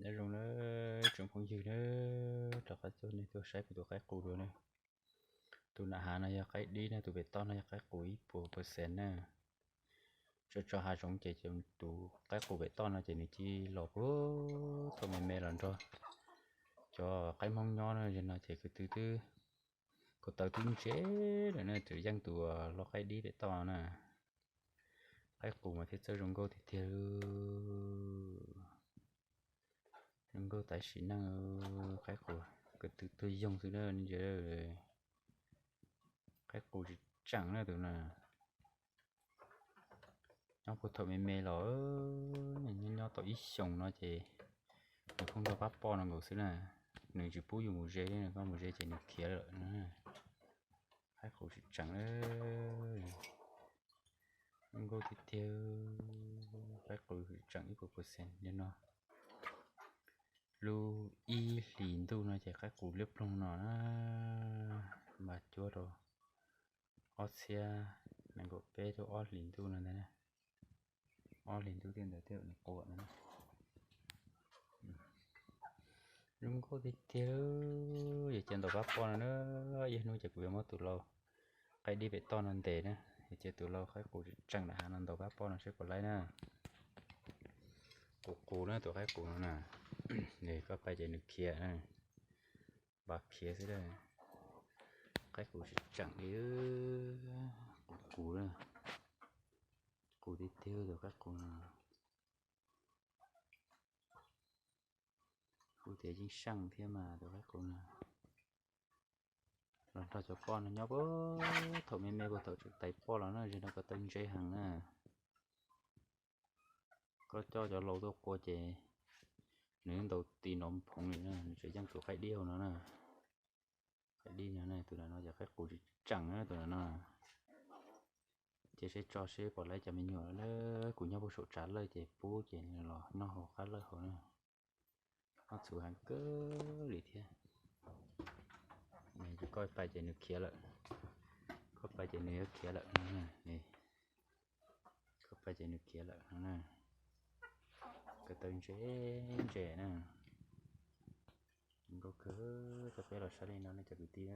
Nyob zoo na, tsoom phooj ywg na, rov qab tuaj nej tuaj saib kuv tus qaib qus dua na. Tus nram hav no yog qaib dib na, tus pem toj no yog qaib qus ib puas percent na. Tso tso hav zoov ces tus qaib qus pem toj no ces nws cia li los puag thaum me me los nrog cov qaib Hmoob nyob na, no ces kwv tw twb, ko taw twb ntse lawm na, tsuas yeej tus lau qaib dib pem toj na. Qaib qus mas thiaj txawj zoo nkauj tiag tiag. Zoo nkauj tas sim neej, qaib qus kwv tw tuag yoog xwb na. Qaib qus tsis tseem na tus na. Nyob puag thaum me me los, nyob nyob tau ib xyoos no ces nws pheej nrog pab poj no nkaus xwb na. Nws tsis pub yus mus ze li, koj mus ze ces nws khiav lawm. Qaib qus tsis tseem, zoo nkauj tiag tiag. Qaib qus tsis tseem ib puas percent li no. Lub ib hlis ntuj no ces qaib qus liab ploog no na, mas cuab rau ob txhiab nees nkaum peb rau ob hlis ntuj no ntag. Ob hlis ntuj thiaj ntawd thiaj nws quaj no. Zoo nkauj tiag tiag. Yog cia ntaus pab poj no na, ib hnub ces kuv yuav muab tus lau qaib dib pem toj no ntes na. Yog cia tus lau qaib qus tseem nram hav no ntaus pab poj no seb puas laib na. Qus qus na, tus qaib qus no na. Koj pais ces nws khiav na, npaj khiav xwb na. Qaib qus tsis tseem li, qus qus na, qus tiag tiag tus qaib qus no. Kuv tias yeej seej thiab mas tus qaib qus no. Los nrog cov poj no nyob puag thaum me me puag thaum tseem tais poj los na, zaum no ko taw ntse heev na. Koj coj cov lau tuaj qua ces nws ntaus ti nrov phoov li na, nws tseem yeej tus qaib dib hauv no na. Qaib dib no, tus no no yog qaib qus tsis tseem na tus no no. Ces seb tso seb puas laib cov me nyuam na, kuv nyob puag saum tsav lawj ces pub ces nws los noj hauv qab lawj hauv na. Noj txhuv heev kawg li thiab. Koj pais ces nws khiav lawm, koj pais ces nws yuav khiav lawm no. Koj pais ces nws khiav lawm no na. Ko taw ntse ntse na. Nkauj kawg, coj peb los saib li no nej cov kwv tij.